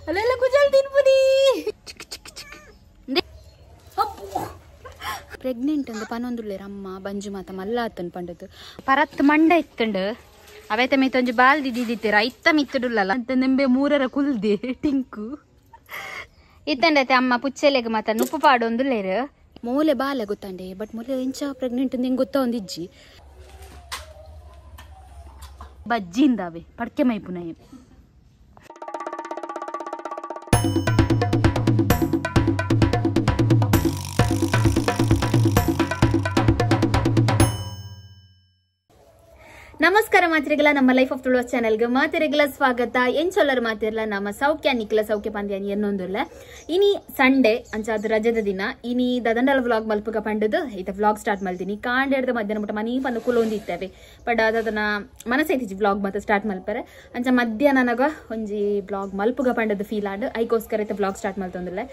ಅಲ್ಲೆಲ್ಲ ಕುಜಲ್ ತಿನ್ಪುನಿ ಚಿಕ್ ಚಿಕ್ ಚಿಕ್. ಪ್ರೆಗ್ನೆಂಟ್ ಅಂದ ಪನೊಂದುಲ್ಲೇರ್ ಅಮ್ಮ ಬಂಜು ಮಾತ ಮಲ್ಲ ಆತನ್ ಪಂಡದು ಪರತ್ ಮಂಡ ಇತ್ತಂಡು ಅವೇತ ಮಿತ್ತೊಂಜಿ ಬಾಲ್ದಿ ದಿದಿತ್ತೀರ ಐತ ಮಿತ್ತಡುಲ್ಲಲ್ಲ ಅಂತ ನಿಂಬೆ ಮೂರರ ಕುಲ್ದಿ ಟಿಂಕು ಇತ್ತಂಡೈತೆ ಅಮ್ಮ ಪುಚ್ಚೆಲೆಗ್ ಮಾತ ನುಪ್ಪು ಪಾಡೊಂದುಲ್ಲೇರು ಮೂಲೆ ಬಾಲೆ ಗೊತ್ತಂಡೆ ಬಟ್ ಮೂಲೆ ಎಂಚ ಪ್ರೆಗ್ನೆಂಟ್ ಅಂದ್ ಹೆಂಗ್ ಗೊತ್ತಾ ಒಂದಿಜ್ಜಿ ಬಜ್ಜಿಂದಾವೆ ಪಡ್ಕೆ ಮೈಪುನಯ. ನಮಸ್ಕಾರ ಮಾತಿರಿಗಳ ನಮ್ಮ ಲೈಫ್ ಆಫ್ ತುಳುವ ಚಾನೆಲ್ಗೆ ಮಾತಿರಿಗಳ ಸ್ವಾಗತ. ಎಂಚೊಲ್ಲರ್ ಮಾತಿರ್ಲ ನಮ್ಮ ಸೌಖ್ಯ ನಿಖಿಲ ಸೌಖ್ಯ ಪಂದ್ಯ ಎನ್ನೊಂದುಲ್ಲ. ಇನಿ ಸಂಡೇ ಅಂಚಾದ ರಜದ ದಿನ. ಇನಿ ದದಂಡಲ ವ್ಲಾಗ್ ಮಲ್ಪಗ ಪಂಡದು ಈತ ವ್ಲಾಗ್ ಸ್ಟಾರ್ಟ್ ಮಲ್ತೀನಿ. ಕಾಂಡೇಡ್ದ ಮಧ್ಯಾಹ್ನ ಮುಟ್ಟ ಮನಿ ಪಂದು ಕುಲೊಂದಿತ್ತೇವೆ ಬಟ್ ಅದನ್ನ ಮನಸ್ಸೈತಿಜಿ ವ್ಲಾಗ್ ಮಾತ್ರ ಸ್ಟಾರ್ಟ್ ಮಲ್ಪರೆ. ಅಂಚ ಮಧ್ಯಾಹ್ನ ನನಗ ಒಂಜಿ ವ್ಲಾಗ್ ಮಲ್ಪುಗ ಪಂಡದು ಫೀಲ್ ಆಂಡ್ ಐಕೋಸ್ಕರ ಇತ್ತ ವ್ಲಾಗ್ ಸ್ಟಾರ್ಟ್ ಮಲ್ತೊಂದಿಲ್ಲ.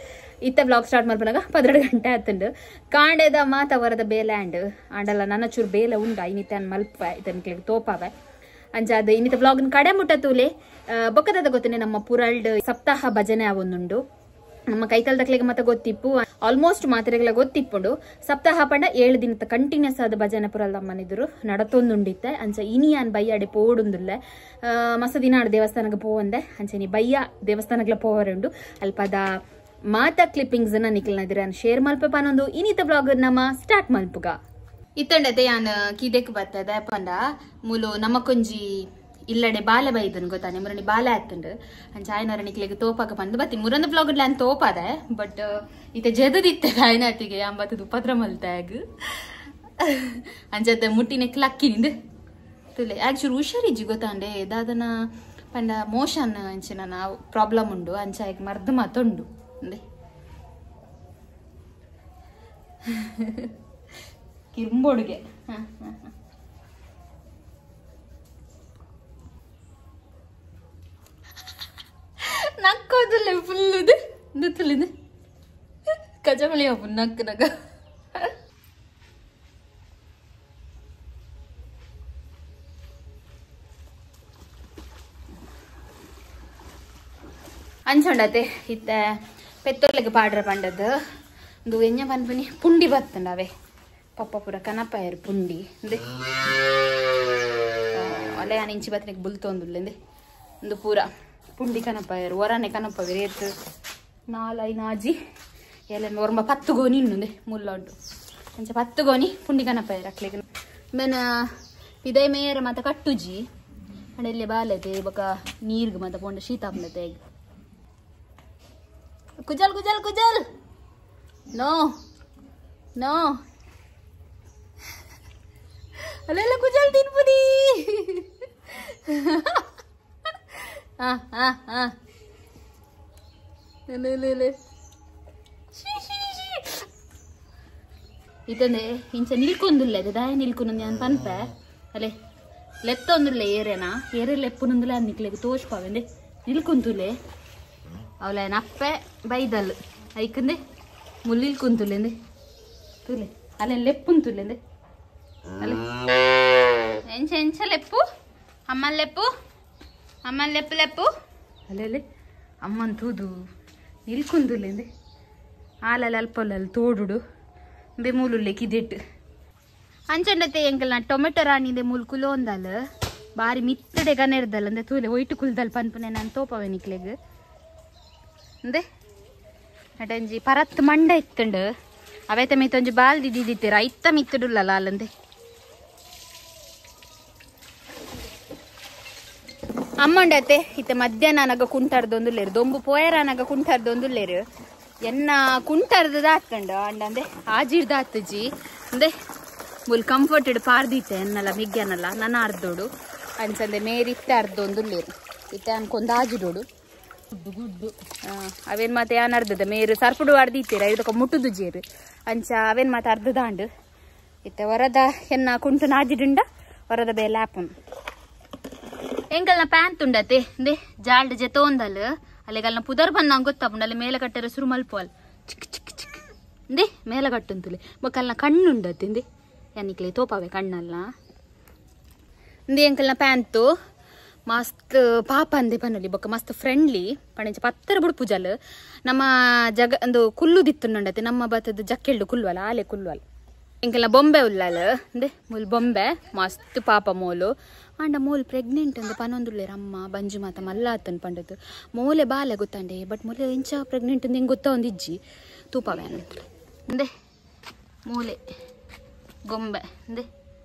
ಇತ್ತ ವ್ಲಾಗ್ ಸ್ಟಾರ್ಟ್ ಮಲ್ಪನಾಗ 12 ಗಂಟೆ ಆತಂಡು. ಕಾಂಡೇದ ಮಾತ ವರದ ಬೇಲೆ ಆಂಡ್ ಆಂಡಲ್ಲ ನನ್ನ ಚೂರು ಬೇಲೆ ಉಂಡ ಇನ್ನಿತ್ತ ಮಲ್ಪ ಇತನ ತೋಪಾವೆ. ಅಂಚಾದ ಇನ್ನಿತ ವ್ಲಾಗ್ ಕಡೆ ಮುಟ್ಟ ತೂಲೆ ಬೊಕ್ಕದ ಗೊತ್ತನೆ ನಮ್ಮ ಪುರಲ್ಡ್ ಸಪ್ತಾಹ ಭಜನೆ ಅವೊಂದುಂಡು. ನಮ್ಮ ಕೈತಲ್ದಕ್ಲೆಗೆ ಮತ್ತೆ ಗೊತ್ತಿಪ್ಪು ಆಲ್ಮೋಸ್ಟ್ ಮಾತ್ರೆಗಳ ಗೊತ್ತಿಪ್ಪುಂಡು. ಸಪ್ತಾಹ ಪಂಡ 7 ದಿನದ ಕಂಟಿನ್ಯೂಸ್ ಆದ ಭಜನೆ ಪುರಲ್ದ ಅಮ್ಮನಿದ್ರು ನಡತೊಂದುಂಡಿತ್ತೆ. ಅಂಚ ಇನಿ ಆನ್ ಬಯ್ಯಾಡೆ ಪೋಡುಂದುಲ್ಲೆ ಮಸ್ತ ದಿನ ಆಡ್ ದೇವಸ್ಥಾನಕ್ಕೆ ಪೋವಂದೆ. ಅಂಚ ಇನಿ ಬಯ್ಯ ದೇವಸ್ಥಾನಗಳ ಪೋವರುಂಡು. ಅಲ್ಪದ ಮಾತಾ ಕ್ಲಿಪ್ಪಿಂಗ್ಸ್ ನಿಖಲ್ನ ಶೇರ್ ಮಲ್ಪ ಪನೊಂದು ಇನ್ನಿತ ವ್ಲಾಗ್ ನಮ್ಮ ಸ್ಟಾರ್ಟ್ ಮಲ್ಪುಗ. ಇತ್ತಂಡತೆ ಯಾನ್ ಕೀದೆಕ್ ಬರ್ತದೆ ಪಂಡ ಮೂಲು ನಮ್ಮ ಕೊಂಜಿ ಇಲ್ಲಡೆ ಬಾಲೆ ಬೈದನ್ ಗೊತ್ತಾನೆ ಮುರಣಿ ಬಾಲೆ ಆತಂಡು. ಅಂಚ ಆಯ್ನರ ನಿಕ್ಲೆಗ್ ತೋಪಾಕ ಬಂದು ಬತ್ತಿ ಮುರಂದು ಬ್ಲಾಗ್ ಲ್ಯಾನ್ ತೋಪಾದೆ ಬಟ್ ಇತ್ತೆ ಜೆದದಿತ್ತೆ ಆಯ್ನಾತಿಗೆ ಅಂಬತ್ತದ ಉಪದ್ರ ಮಲ್ತಾಗ ಅಂಚತೆ ಮುಟ್ಟಿನ ಕ್ಲಕ್ಕಿನಿಂದ ತುಲೆ ಆಕ್ಚುಲಿ ಹುಷಾರಿಜ್ಜಿ ಗೊತ್ತಾಂಡೆ ದಾದನ ಪಂಡ ಮೋಷನ್ ಅಂಚಿನ ನಾವು ಪ್ರಾಬ್ಲಮ್ ಉಂಡು. ಅಂಚ ಆಯ್ಕೆ ಮರ್ದು ಮಾತುಂಡು ಅಂದೆ ಕಿರ್ಂಬೋಡುಗೆ. ನಕ್ಕೋದಿಲ್ಲ ಫುಲ್ ಇದು ಕಜಮಳಿ ಅಪ್ಪು ನಕ್ ನಗ. ಅಂಚೊಂಡತೆ ಇತ್ತ ಪೆತ್ತೊಲೆಗೆ ಪಾಡ್ರ ಪಂಡದ್ದು ಒಂದು ಎഞ്ഞ ಪನ್ಪನಿ ಪುಂಡಿ ಬತ್ತಂಡವೆ ಪಪ್ಪ ಪೂರ ಕನಪಾಯರು ಪುಂಡಿ ಅಂದೆ ಅಲ್ಲೇ ನಾನು ಇಂಚಿ ಬತ್ತನಿಗೆ ಬುಲ್ತೊಂದುಲ್ಲೆಂದೆ ಒಂದು ಪೂರ ಪುಂಡಿ ಕನಪಾಯರು ಹೊರನೆ ಕನಪವಿ ರೇತ್ 4 5 ಆಜಿ ಎಲ್ಲ ಒರ್ಮ 10 ಗೋನಿ ಇನ್ನೊಂದೆ ಮುಲ್ಲೊಂಡು ಅಂಚ 10 ಗೋನಿ ಪುಂಡಿ ಕನಪಾಯರು ಅಕ್ಲೆಗೆ ಮೇನ ಪಿದೈ ಮೇಯರ ಮಾತ ಕಟ್ಟುಜಿ ಅಂಡೆಲ್ಲೆ ಬಾಲತೆ ಬೊಕ ನೀರ್ಗ್ ಮಾತ ಪೋಂಡ ಶೀತ ಆಪುಂಡತೆ. ಕುಜಲ್ ಕುಜಲ್ ಕುಜಲ್ ನೋ ನೋ ಅಲ್ಲೆಲ್ಲ ಕುಜಲ್ ತಿನ್ಪುನಿ. ಹಾ ಹಾ ಹಾ ಇತಂದೆ ಇಂಚ ನಿಲ್ಕೊಂದುಲ್ಲೆ ದಾಯ ನಿಲ್ಕೊನೊಂದು ನಾನು ಪನ್ಪೆ ಅಲ್ಲೇ ಲೆತ್ತೊಂದುಲ್ಲೆ ಏರೇನಾ ಏರೆ ಲೆಪ್ಪುನೊಂದುಲೆ ಅದು ನಿಕ್ಲೆಗ್ ತೋಷ್ಪಾವೆಂದೆ ನಿಲ್ಕೊಂತುಲೆ ಅವಳ ನಪ್ಪೆ ಬೈದಲ್ ಐಕಂದೆ ಮುಲ್ಲಿಲ್ ಕುಂತುಲೆಂದೆ ತುಲೆ ಅಲ್ಲೇ ಲೆಪ್ಪುಂತುಲೆಂದೆ ಅಲ್ಲೇ ಎಂಚ ಎಂಚ ಲೆಪ್ಪು ಅಮ್ಮನ್ ಲೆಪ್ಪು ಅಮ್ಮನ್ ಲೆಪ್ಪು ಲೆಪ್ಪು ಅಲ್ಲೇ ಅಮ್ಮನ್ ತೂದು ನಿಲ್ಕುಂದುಲೆಂದೆ ಆಲಲ್ಲಿ ಅಲ್ಪಲ್ಲಲ್ಲಿ ತೋಡುಡು ಬೆ ಮೂಲುಲ್ಲೆ ಕಿದೆಟ್ಟು ಅಂಚಂಡತೆ ಎಂಕಲ್ನ ಟೊಮೆಟೊ ರಾಣಿದೆ ಮೂಲು ಕುಲೋಂದಲ್ ಬಾರಿ ಮಿತ್ತಡೆ ಗನೆರ್ದಲ್ ಅಂದೆ ತೂಲೆ ಒಯ್ಟು ಕುಲ್ದಲ್ ಪನ್ಪುನೆ ನಾನು ತೋಪವೆ ನಿಕ್ಲೆಗ್ ಅಂದೆ ನಟಂಜಿ ಪರತ್ ಮಂಡ ಇತ್ತಂಡು ಅವೇತ ಮಿತ್ತೊಂಜಿ ಬಾಲ್ದಿ ದಿದಿತ್ತೀರ ಐತ ಮಿತ್ತಡುಲ್ಲಲ್ಲ ಅಲ್ಲಂದೆ ಅಮ್ಮಂಡತೆ ಇತ್ತ ಮಧ್ಯಾಹ್ನ ನಗ ಕುಂಟಾರ್ದೊಂದುಲ್ಲೇರು ದೊಂಬು ಪೋಯರ ನಗ ಕುಂಟಾರ್ದೊಂದುಲ್ಲೇರು ಎನ್ನ ಕುಂಟಾರ್ದದ ಆತಂಡು ಅಂಡಂದೆ ಆಜಿರ್ದ ಆತಜಿ ಅಂದೆ ಮುಲ್ ಕಂಫರ್ಟೆಡ್ ಪಾರ್ದಿತ್ತೆ ಎನ್ನಲ್ಲ ಮಿಗ್ಯಾನಲ್ಲ ನನ್ನ ಅರ್ಧೋಡು ಅಂಚಂದೆ ಮೇರಿತ್ತೆ ಅರ್ಧೊಂದುಲ್ಲೇರು ಇತ್ತೆ ಅನ್ಕೊಂದು ಆಜಿಡೋಡು ಗುಡ್ಡು ಅವೇನ್ ಮಾತೆ ಯಾನ್ ಅರ್ಧದ ಮೇರು ಸರ್ಪುಡು ಅರ್ದಿತ್ತೀರ ಇದಕ್ಕ ಮುಟ್ಟುದು ಜೇರು ಅಂಚ ಅವೇನ್ ಮಾತೆ ಅರ್ಧದಾಂಡು ಇತ್ತೆ ವರದ ಎನ್ನ ಕುಂಟು ನಾಜಿಡುಂಡ ವರದ ಬೇಲೆ ಆಪುನ್ ಎಂಕಲ್ನ ಪ್ಯಾಂತ್ ಉಂಡತೆ ಅಂದೆ ಜಾಲ್ಡ್ ಜೆತೋಂದಲ್ ಅಲ್ಲಿಗಲ್ನ ಪುದರ್ ಬಂದಂಗೆ ಗೊತ್ತಾಪುಂಡು ಅಲ್ಲಿ ಮೇಲೆ ಕಟ್ಟರೆ ಸುರು ಮಲ್ಪೋಲ್ ಚಿಕ್ಕ ಚಿಕ್ಕ ಚಿಕ್ಕ ಅಂದೆ ಮೇಲೆ ಕಟ್ಟುಂತುಲೆ ಬೊಕ್ಕಲ್ನ ಕಣ್ಣುಂಡತೆ ಅಂದೆ ಯಾನಿಕ್ಲೆ ತೋಪಾವೆ ಕಣ್ಣಲ್ಲ ಅಂದೆ ಎಂಕಲ್ನ ಪ್ಯಾಂತು ಮಸ್ತ್ ಪಾಪ ಅಂದೆ ಪನ್ನೊಲಿ ಬೊಕ್ಕ ಮಸ್ತ್ ಫ್ರೆಂಡ್ಲಿ ಪಣೆಂಚ ಪತ್ತರ ಬುಡ್ಪುಜಲ್ ನಮ್ಮ ಜಗ ಒಂದು ಕುಲ್ಲುದಿತ್ತುಂಡತೆ ನಮ್ಮ ಬತ್ತದ ಜಕ್ಕೆಲ್ಡು ಕುಲ್ವಲ್ಲ ಆಲೆ ಕುಲ್ವಲ್ ಎಂಕೆಲ್ಲ ಬೊಂಬೆ ಉಲ್ಲಲ್ ಅಂದೆ ಮೂಲು ಬೊಂಬೆ ಮಸ್ತ್ ಪಾಪ ಮೋಲು ಆಂಡ ಮೋಲ್ ಪ್ರೆಗ್ನೆಂಟ್ ಅಂದ ಪನೊಂದುಲ್ಲೇರ್ ಅಮ್ಮ ಬಂಜು ಮಾತ ಮಲ್ಲ ಆತನ್ ಪಂಡದು ಮೋಲೆ ಬಾಲೆ ಗೊತ್ತಂಡೆ ಬಟ್ ಮೋಲೆ ಎಂಚ ಪ್ರೆಗ್ನೆಂಟ್ ಅಂದ ಹೆಂಗೆ ಗೊತ್ತಾ ಒಂದು ಇಜ್ಜಿ ತೂಪವೆ ಅಂದೆ ಮೂಲೆ ಗೊಂಬೆ ಅಂದೆ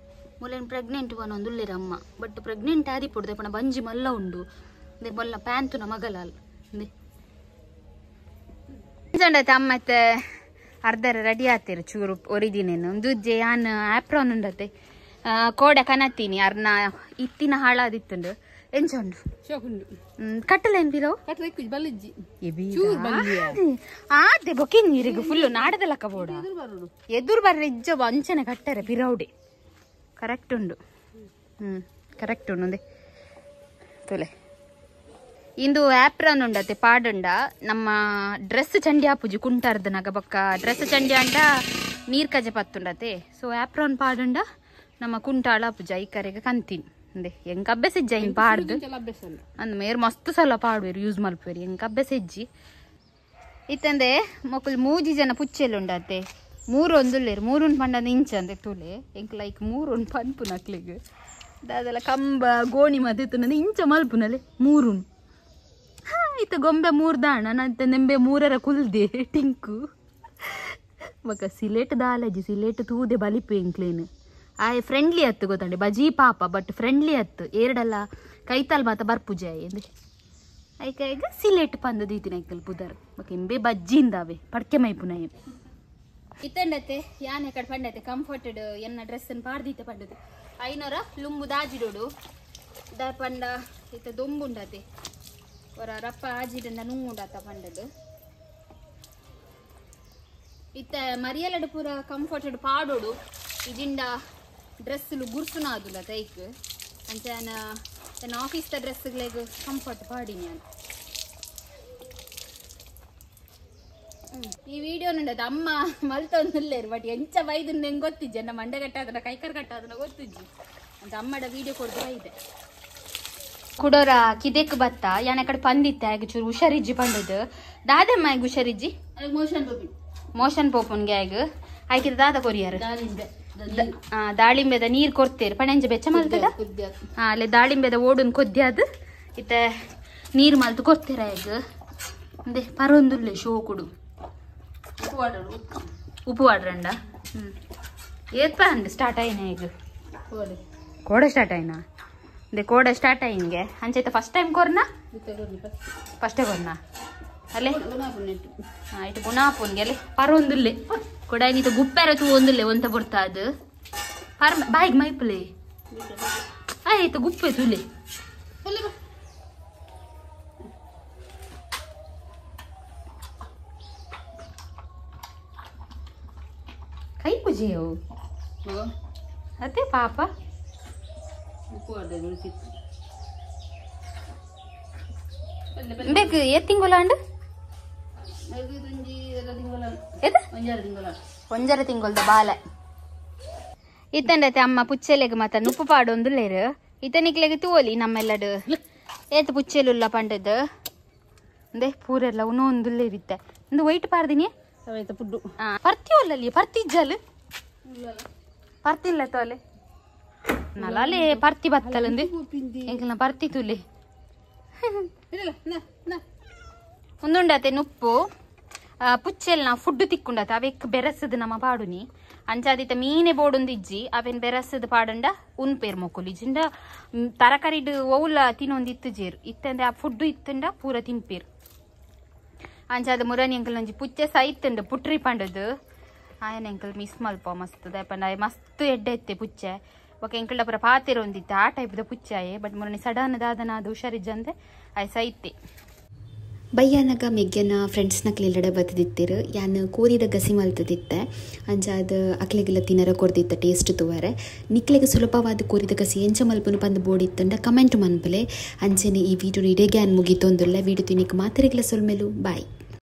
ಮೂಲೆನ್ ಪ್ರೆಗ್ನೆಂಟ್ ಪನೊಂದುಲ್ಲೇರ್ ಅಮ್ಮ ಬಟ್ ಪ್ರೆಗ್ನೆಂಟ್ ಆದಿ ಪುಡ್ದೆ ಪಣ ಬಂಜಿ ಮಲ್ಲ ಉಂಡು ಅಂದೆ ಮೊಲ್ಲ ಪ್ಯಾಂತುನ ಮಗಲಾಲ್ ಅಂದೆ ಅಮ್ಮ ಅರ್ಧರ ರೆಡಿ ಆತೀರಿ ಚೂರು ಒರಿದಿನೇನು ಒಂದು ಯಾನ್ ಆ್ಯಪ್ರಾನ್ ಉಂಡತೆ ಕೋಡೆ ಕನತ್ತೀನಿ ಅರ್ನ ಇತ್ತಿನ ಹಾಳಾದಿತ್ತುಂಡು ಎಂಚ ಉಂಡು ಕಟ್ಟಲೇನು ಬಿರೋ ಆದೆ ಬೊಕೆ ನೀರಿಗೆ ಫುಲ್ಲು ನಾಡದಲಕ್ಕ ಬೋಡ ಎದುರು ಬರ್ರೆ ಇಜ್ಜ ಅಂಚನೆ ಕಟ್ಟರೆ ಬಿರೌಡೆ ಕರೆಕ್ಟ್ ಉಂಡು ಕರೆಕ್ಟ್ ಉಂಡು ಒಂದೇ ತೊಲೆ ಇಂದು ಆ್ಯಪ್ರಾನ್ ಉಂಡತೆ ಪಾಡುಂಡ ನಮ್ಮ ಡ್ರೆಸ್ ಚಂಡಿ ಆಪುಜಿ ಕುಂಟಾರ್ದನಾಗ ಬೊಕ್ಕ ಡ್ರೆಸ್ ಚಂಡಿ ಅಂಡ ನೀರ್ ಕಜೆ ಪತ್ತುಂಡತೆ ಸೊ ಆ್ಯಪ್ರಾನ್ ಪಾಡುಂಡ ನಮ್ಮ ಕುಂಟಾಳ ಆಪುಜ ಈ ಕರೆಗೆ ಕಂತೀನಿ ಅಂದೆ ಎಂಕ ಅಭ್ಯಾಸ ಇಜ್ಜ ಇನ್ ಪಾಡ್ದು ಅಂದ್ ಮೇರ್ ಮಸ್ತ್ ಸಲ ಪಾಡುವೆರು ಯೂಸ್ ಮಲ್ಪುವೆರು ಎಂಕ ಅಭ್ಯಾಸ ಇಜ್ಜಿ ಇತ್ತಂದೆ ಮೊಕ್ಕಲು ಮೂಜಿ ಜನ ಪುಚ್ಚೆಲ್ಲುಂಡತೆ ಮೂರು ಒಂದುಲ್ಲೇರು ಮೂರುನ್ ಪಂಡ ಇಂಚ ಅಂದೆ ತುಲೆ ಎಂಕ್ ಲೈಕ್ ಮೂರುನ್ ಪನ್ಪು ನಕ್ಲಿಗ್ ದಾದಲ ಕಂಬ ಗೋಣಿ ಮದಿತ್ತುನಂದೆ ಇಂಚ ಮಲ್ಪುನಲೆ ಮೂರುನ್ ಇತ್ತ ಗೊಂಬೆ ಮೂರ್ದಾಣ ನಂತ ನೆಂಬೆ ಮೂರರ ಕುಲ್ದೆ ಟಿಂಕು ಬೊಕ ಸಿಲೇಟ್ ದಾಲಜಿ ಸಿಲೇಟ್ ತೂದೆ ಬಲಿಪು ಎಂಕ್ಲೇನು ಆಯ್ ಫ್ರೆಂಡ್ಲಿ ಅತ್ತು ಗೊತ್ತಂಡೆ ಬಜಿ ಪಾಪ ಬಟ್ ಫ್ರೆಂಡ್ಲಿ ಅತ್ತು ಏರಡಲ್ಲ ಕೈತಾಲ್ ಮಾತ ಬರ್ಪುಜೆ ಆಯ್ ಐಕ ಈಗ ಸಿಲೇಟ್ ಪಂದ ದೀತಿನ ಐಕಲ್ ಪುದರ್ ಬೊಕ ಎಂಬೆ ಬಜ್ಜಿಂದಾವೆ ಪಡ್ಕೆ ಮೈಪುನ ಇತ್ತಂಡತೆ ಯಾನೆ ಕಡೆ ಪಂಡತೆ ಕಂಫರ್ಟೆಡ್ ಎನ್ನ ಡ್ರೆಸ್ ಪಾಡ್ದೀತೆ ಪಂಡದು ಐನೋರ ಲುಂಬು ದಾಜಿಡೋಡು the ಪಂಡ ಇತ್ತ ದೊಂಬುಂಡತೆ ಹೊರ ರಪ್ಪ ಆಜಿಡಂಡ ನುಂಗುಂಡಾತ ಪಂಡದು ಇತ್ತ ಮರಿಯಲಡು ಪೂರ ಕಂಫರ್ಟೆಡ್ ಪಾಡೋಡು ಇಜಿಂಡ ಡ್ರೆಸ್ಲು ಗುರ್ಸುನ ಆದುಲ್ಲ ತೈಕ್ ಅಂಚ ತನ್ನ ಆಫೀಸ್ದ ಡ್ರೆಸ್ಗಳಿಗೆ ಕಂಫರ್ಟ್ ಪಾಡಿನಿ ನಾನು. ಈ ವಿಡಿಯೋ నుండదు ಅಮ್ಮ ಮಲ್ತೊಂದುಲ್ಲೇರು ಬಟ್ ಎಂಚ ಬೈದು ಹೆಂಗೆ ಗೊತ್ತಿಜ್ಜೆ ನಮ್ಮ ಮಂಡೆ ಕಟ್ಟಾದನ ಕೈಕರ್ ಕಟ್ಟಾದನ ಗೊತ್ತಿಜ್ಜಿ ಅಂತ ಅಮ್ಮಡ ವಿಡಿಯೋ ಕೊಡ್ದು ಬೈದೆ. ಕುಡೋರ ಕಿದೆಕ್ ಬತ್ತ ಯಾನ ಕಡೆ ಪಂದಿತ್ತೆ ಆಗ ಚೂರು ಹುಷಾರಿಜ್ಜಿ ಪಂಡದು ದಾದಮ್ಮ ಆಗ ಹುಷಾರಿಜ್ಜಿ ಮೋಷನ್ ಪೋಪನ್ಗೆ ಆಗ ಆಯ್ಕಿದ ದಾದ ಕೊರಿಯಾರು ದಾಳಿಂಬೆದ ನೀರು ಕೊಡ್ತೇರು ಪಣಂಜ ಬೆಚ್ಚ ಮಲ್ತದ ಅಲ್ಲೇ ದಾಳಿಂಬೆದ ಓಡುನ್ ಕೊದ್ಯಾದು ಇತ್ತ ನೀರು ಮಲ್ತು ಕೊಡ್ತೀರ ಈಗ ಅಂದೆ ಪರೊಂದುಲ್ಲೆ ಶೋ ಕುಡು ಉಪ್ಪು ವಾಡ್ರಂಡ ಏತ್ಪ ಅಂಡ್ ಸ್ಟಾರ್ಟ್ ಆಯ್ನ ಈಗ ಕೋಡ ಸ್ಟಾರ್ಟ್ ಆಯ್ನಾ ಅದೇ ಕೋಡ ಸ್ಟಾರ್ಟ್ ಆಯಿಂಗೆ ಅಂಚೈತ ಫಸ್ಟ್ ಟೈಮ್ ಕೊರ್ನಾ ಫಸ್ಟೇ ಕೊರ್ನಾ ಅಲ್ಲೇ ಇಟ್ಟು ಗುಣಾಪುನ್ಗೆ ಅಲ್ಲೇ ಪರೊಂದುಲ್ಲೆ ಕೊಡ ನೀತ ಗುಪ್ಪೆರ ತೂ ಒಂದುಲ್ಲೆ ಒಂತ ಬರ್ತಾ ಅದು ಪರ್ ಬಾಯಿಗೆ ಮೈಪುಲೆ ಆಯ್ತು ಗುಪ್ಪೆ ತುಲೆ ಕೈ ಪೂಜೆಯೋ ಅದೇ ಪಾಪ ಬೇಕು ಏತ್ ತಿಂಗೊಲ ಅಂಡ್ ಒಂಜರ ತಿಂಗೊಲ್ದ ಬಾಲೆ ಇತ್ತಂಡತೆ ಅಮ್ಮ ಪುಚ್ಚೆಲೆಗ್ ಮಾತ ನುಪ್ಪು ಪಾಡೊಂದುಲ್ಲೇರು ಇತನಿಕ್ಲೆಗ್ ತೂವಲಿ ನಮ್ಮೆಲ್ಲಡು ಏತ್ ಪುಚ್ಚೆಲುಲ್ಲ ಪಂಡದು ಅಂದೆ ಪೂರೆಲ್ಲ ಉನ್ನೊಂದುಲ್ಲೇರಿತ್ತೆ ಒಂದು ವೈಟ್ ಪಾರ್ದಿನಿ ಪರ್ತಿ ಒಲ್ಲಲ್ಲಿ ಪರ್ತಿ ಇಜ್ಜಲ್ ಪರ್ತಿಲ್ಲ ತೋಲೆ ನಲಾಲೆ ಪರ್ತಿ ಬತ್ತಲಂದು ಎಂಕಲ್ನ ಪರ್ತಿ ತುಲೆ ಒಂದುಂಡತೆ ನುಪ್ಪು ಪುಚ್ಚೆಲ್ನ ಫುಡ್ ತಿಕ್ಕೊಂಡತೆ ಅವೆಕ್ ಬೆರಸದು ನಮ್ಮ ಪಾಡುನಿ ಅಂಚಾದಿತ ಮೀನೆ ಬೋಡೊಂದು ಇಜ್ಜಿ ಅವೆನ್ ಬೆರಸದು ಪಾಡಂಡ ಉನ್ಪೇರ್ ಮೊಕ್ಕುಲು ಇಜ್ಜಿಂಡ ತರಕಾರಿಡ್ ಒವ್ಲ ತಿನ್ನೊಂದು ಇತ್ತು ಜೇರು ಇತ್ತಂದೆ ಆ ಫುಡ್ ಇತ್ತಂಡ ಪೂರ ತಿನ್ಪೇರು ಅಂಚಾದ ಮುರನಿ ಅಂಕಲ್ ಒಂಜಿ ಪುಚ್ಚೆ ಸೈತುಂಡು ಪುಟ್ರಿ ಪಂಡದು ಆಯನ ಅಂಕಲ್ ಮಿಸ್ ಮಲ್ಪ ಮಸ್ತ್ ದಾಯಪಂಡ ಆಯ್ ಮಸ್ತ್ ಎಡ್ಡೆ ಇತ್ತೆ ಪುಚ್ಚೆ ಬೊಕ ಎಂಕಲ್ಡ ಪೂರ ಪಾತೆರ ಒಂದಿತ್ತೆ ಆ ಟೈಪ್ದ ಪುಚ್ಚೆ ಆಯೆ ಬಟ್ ಮುರನಿ ಸಡನ್ ದಾದನ ಅದು ಹುಷಾರಿಜ್ಜಂದೆ ಆಯ್ ಸೈತೆ. ಬಯ್ಯಾನಗ ಮೆಗ್ಯನ ಫ್ರೆಂಡ್ಸ್ನಕ್ಲೆಲ್ಲಡ ಬತ್ತದಿತ್ತಿರು ಯಾನ್ ಕೋರಿದ ಗಸಿ ಮಲ್ತದಿತ್ತೆ ಅಂಚಾದ ಅಕ್ಲೆಗೆಲ್ಲ ತಿನ್ನರ ಕೊರ್ದಿತ್ತ ಟೇಸ್ಟ್ ತೂವರೆ ನಿಕ್ಲೆಗ್ ಸುಲಭವಾದ ಕೋರಿದ ಗಸಿ ಎಂಚ ಮಲ್ಪುನು ಪಂದ್ ಬೋಡಿತ್ತಂಡ ಕಮೆಂಟ್ ಮನ್ಪಲೆ ಅಂಚನೆ ಈ ವಿಡಿಯೋ ಇಡೀ ಗ್ಯಾನ್ ಮುಗಿತೊಂದುಲ್ಲ ವಿಡಿಯೋ ತಿನ್ನಿಕ್ ಮಾತೆರೆಗ್ಲ ಸೊಲ್ಮೆಲು ಬಾಯ್.